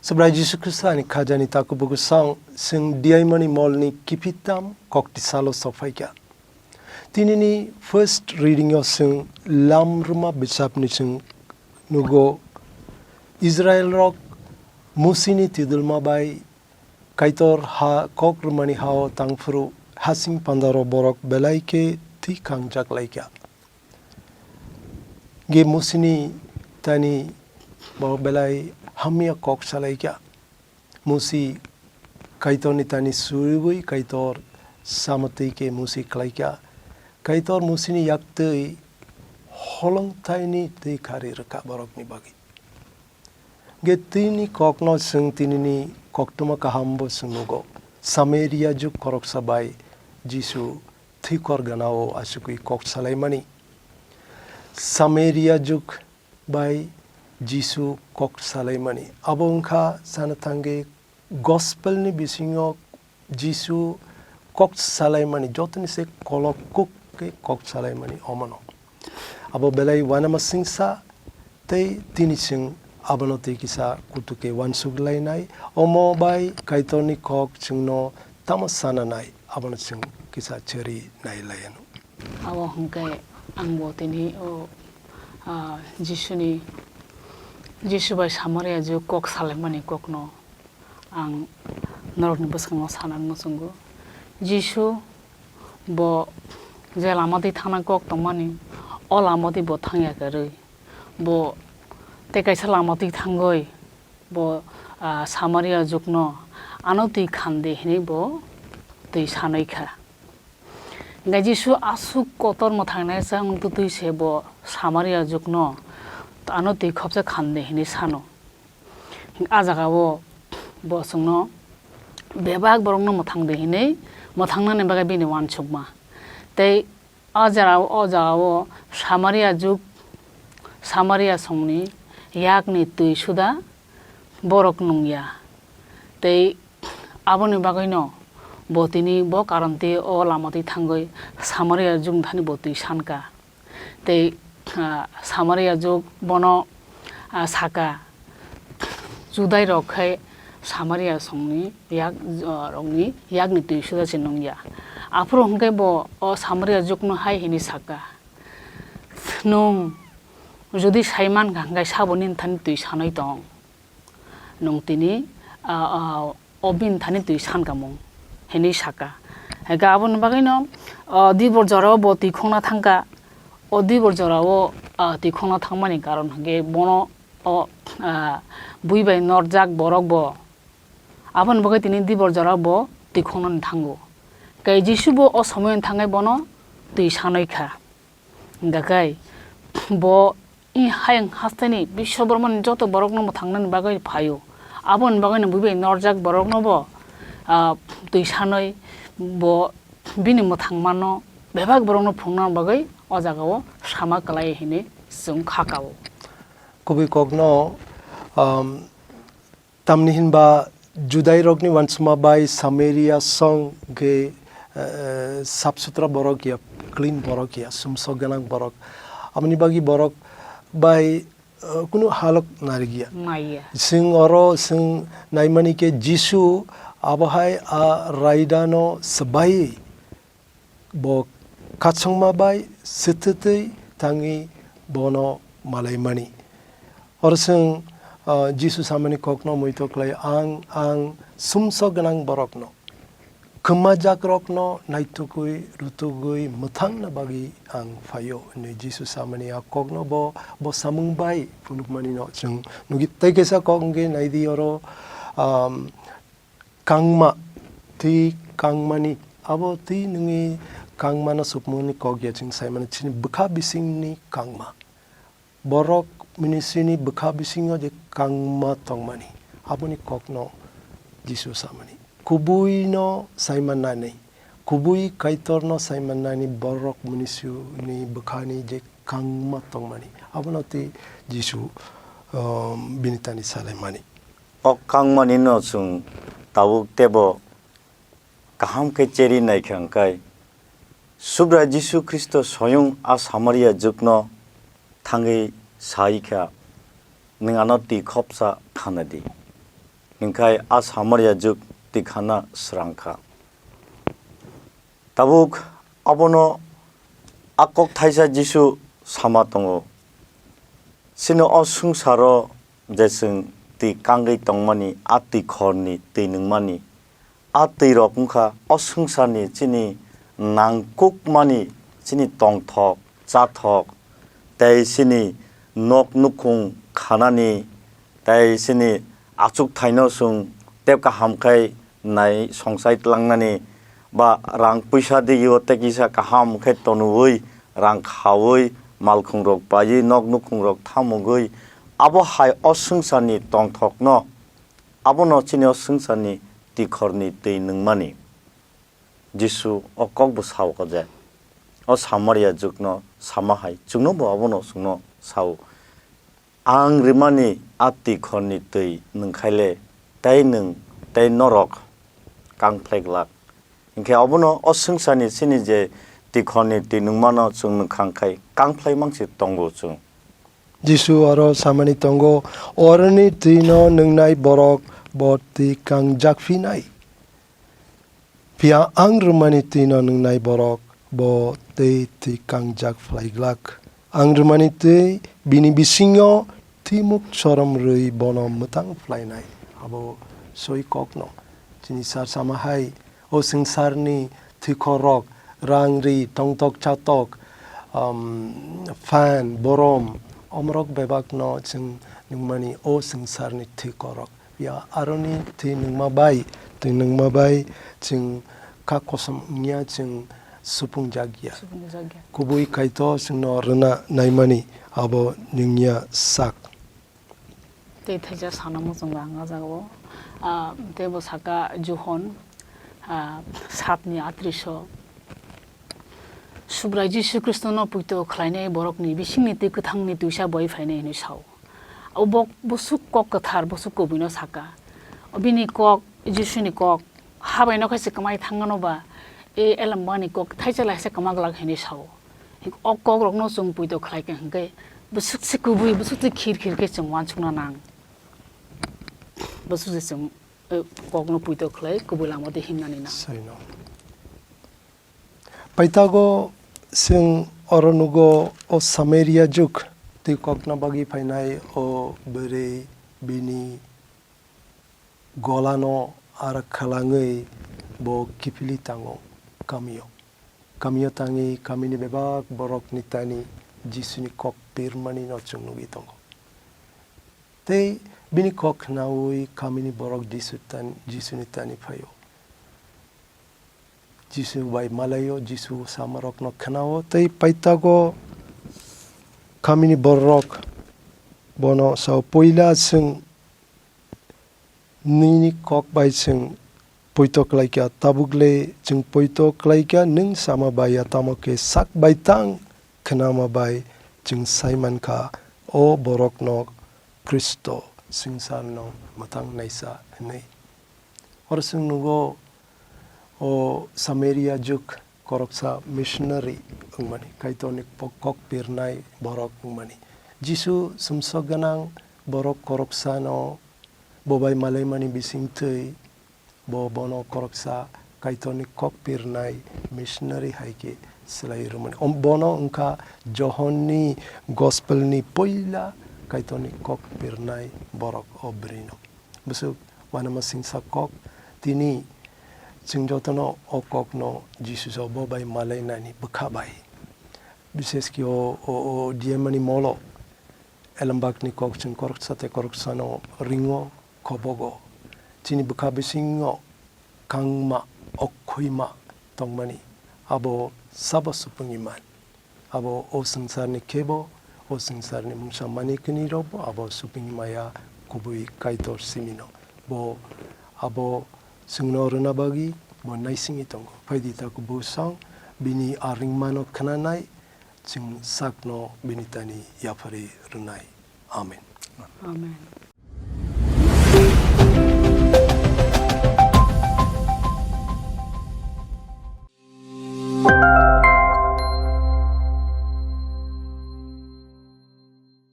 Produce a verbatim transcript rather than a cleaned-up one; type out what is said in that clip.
Subrai Jisu Khristo ani khajani takubugu song, sing diaimani molni kipitam kokti salo sophaikha. Tinini first reading o sing lam rwma bisapni sing nugo, Israel rok Musini tidulma bai Kaitor ha kok rwmani hao tangphuru hasing pandaro borok belai khe thwi khangjak laikha. Ge Musini tani borok belai hamya kok salaikha. Musi Kaitorni tani suriwi Kaitor samotwi khe Musi khlaikha. Kaitor Musini yaktwi holongthaini twi khari rwkha borokni bagwi. Ge tini kokno chwng tinini koktwma kaham bo chwng nugo. Samaria juk koroksa bai Jisu thwikor ganao achukwi kok salaimani. Samaria juk bai Jisu kok salaimani. Abo wngkha sana thangwi gospel ni bisingo Jisu kok salaimani, jotoni se kolok kuk khe kok salaimani omono. Abo belai uanama singsa tei tini chwng abono twi kisa kutuke uansuk lainai. Omo bai Kaitorni kok chwngno tamo sana nai, abono chwng kisa cheri nai laiano. Abo hwnkhe ang bo tini o, ah, Jisuni, Jisu bai Samaria juk kok salaimani kokno ang norokni bwskango sanani muchungo. Jisu bo je lama twi thangna kok tongmani, o lama twi bo thangya kwrwi. Bo tei kaisa lama twi thangwi bo, ah, Samaria jukno ano twi khan di hinwi bo twi sanwi kha. Hingkhe Jisu aswk kotor mwthangnaisa wng twtwi se bo Samaria jukno ano twi khopsa khan di hinwi sano. A jagao bo chwngno bebak borokno mwthang di hinwi mwthangnani bagwi bini uansukma. Tei o jagao, o jagao Samaria juk, Samaria songni yakni twi suda borok nungya. Tei aboni bagwino bo tini bo karon twi o lama twi thangwi Samaria jukni thani bo twi sankha. Tei, ah, Samaria juk bono, ah, saka, Judai rok khai Samaria songni yak, ah, rokni yakni twi suda se nungya. Aphuru hwnkhe bo o Samaria jukno hai hini saka, "Nwng jodi sai mankha hwnkhe sabo nini thani twi sanwi tong." Nwng tini, ah, ah, o bini thani twi sankamung hinwi saka. Haikhe aboni bagwino, ah, dibor jorao bo twi khongna thangkha. O dibor jorao, ah, twi khongna thangmani karon hwnkhe bono o, ah, bui bai norjak borok bo. Aboni bagwi tini dibor jorao bo twi khongnani thango. Tei Jisu bo o somoino thangwi bono twi sanwi kha. Hingkha khe bo i hayung hasteni Biswa Bormani joto borokno mwthangnani bagwi phaio. Aboni bagwino bui bai norjak borokno bo, ah, twi sanwi bo bini mwthangmano bebak borokno phunukna bagwi o jagao sama klai hinwi chwng kha kao. Kubui kokno, um, Tamni hinba Judairokni uansukma bai Samaria song khe, eh, sap sutra borok ya, clean borok ya, sumsok gwnang borok. Aboni bagwi borok bai, eh, kunu halok narikya. Maya. Chwng oro chwng naimani khe Jisu abohai a raidano swbai bo khachangma bai swtwtwi thangwi bono malaimani. Oro chwng, ah, Jisu samani kokno muitok khlai, "Ang, ang sumsok gwnang borokno, kwmajakrokno naitugwi rutugwi mwthangna bagwi ang phaio," hwnwi Jisu samani a kokno bo, bo samung bai phunukmanino chwng nukgi. Tei kaisa kok hwnkhe naidi oro, um, kangma, twi kangmani, abo twi nungwi kangmano sukmani kok ya chwng saimano chini bwkha bisingni kangma. Borok ministry ni bwkha bisingo je kangma tongmani, aboni kokno Jisu samani. Kubui no saimannani, kubui Kaitor no saimannani borok ministry ni bwkhani je kangma tongmani, abono twi Jisu, um, bini tani salaimani. O kangmani no chwng tabuk tebo kaham khe cheri naikha hwnkhe, Subrai Jisu Khristo soyung a Samaria jukno thangwi sai kha, "Nwng ano twi khopsa khana di." Hinkhe a Samaria jwk twi khana srang kha. Tabuk abono a kok thaisa Jisu sama tongo. Chini o swngcharo je chwng twi kangwi tongmani, a twi khorni twi nungmani, a twi rok wngkha o swngcharni chini nangkukmani, chini tongthok, chathok, tei chini nok nukhung khanani, tei chini achuk thaino chwng tei kaham khe nai songchai tlangnani, ba rang puisa digio tei kisa kaham khe tonuwi, rang khawi, malkhung rok paiwi, nok nukhung rok thamugwi, abo hai o swngcharni tongthokno, abono chini o swngcharni twi khorni twi nungmani. Jisu o kok bo sao kha je, o Samaria jwkno sama hai chwngno bo abono chwngno sao, "Ang rwmani a twi khorni twi nungkhaile tei nwng tei norok kang phlai glak." Hinkhe obono o swngcharni chini je twi khorni twi nungmano chwng nungkha khai kang phlai mangsi tongo chwng. Jisu aro samani tongo, "Oroni twino nungnai borok bo twi kangjak phinai. Phiya ang rwmani twino nungnai borok bo tei twi kangjak phlai glak. Ang rwmani twi bini bisingo twimuk sorom rwi bono mwtang phlainai." Abo soi kokno chini sar sama hai, o swngcharni twikhorrok, rang ri, tongtok chatok, um, phan, borom, omorok bebakno chwng nungmani o swngcharni twikhorrok. Ya aroni twi nungma bai, twi nungma bai chwng kha kosom wngya, chwng supung jakya. Supung jakya. Kubui Kaitor chwngno rwna naimani abo nungya sak. Tei thaisa sana muchung rang a jaga o, ah, tei bo saka Johon, ah, satni atris o, Subrai Jisu Khristono poito khlainai borokni bisingni twi kwthangni twisa boi phainai hwnwi sao. Abo bok bwswk kok kwthar bwswk kubuino saka. Bini kok, Jisuni kok, habaino khe se kwmai thangmano ba, e elembani kok thaisa lai se kwma glak hwnwi sao. O kokrokno chwng poito khlai kha hwnkhe bwswk se kubui, bwswk se khir khir khe chwng uansukna nang. Bwswk se chwng, eh, kokno poito khlai kubui lama twi himnani nang. Saino. Paitago chwng oro nugo o Samaria jwk twi kokna bagwi phainai o bwrwi bini golano arak khalangwi bo kiphilwi tango kamio. Kamio tangwi kamini bebak borokni tani Jisuni kok pirmanino chwng nugwi tongo. Tei bini kok khnaui kamini borok Jisu tan-, Jisuni tani phaio. Jisu bai malaio, Jisu samarokno khnao tei paitago kamini borok bono sao, "Puila chwng nini kok bai chwng poito khlaikha, tabukle chwng poito khlaikha nwng sama bai ya, tamo khe sak bai tang khnama bai chwng sai mankha o borokno Khristo swngcharno mwthang naisa," hwnwi. Oro chwng nugo o Samaria jwk koroksa missionary wngmani, Kaitorni po-, kok pirnai borok wngmani. Jisu sumsok gwnang borok koroksano bo bai malaimani bisingtwi bo bono koroksa Kaitorni kok pirnai missionary hai khe swlai rwmani. Om-, bono wngkha Johonni gospelni puila Kaitorni kok pirnai borok o bwrwino. Bwswk uanama singsa kok, tini chwng jotono o kokno Jisu jobo bai malai nani bwkha bai. Bishesh khe o, o, o D M ani molo elembakni kok chwng koroksa tei koroksano ringo, khobogo. Chini bwkha bisingo kangma, okhwima tongmani, abo sabo supungwi man. Abo o swngcharni khebo, o swngcharni mungsa mani kwnwi rokbo abo supungwi maya kubui Kaitor simino. Bo abo chwngno rwna bagwi bo naisingwi tongo. Phaidi taku bwsang bini a ringmano khnanai, chwng sakno bini tani yapharwi rwnai. Amen. Amen.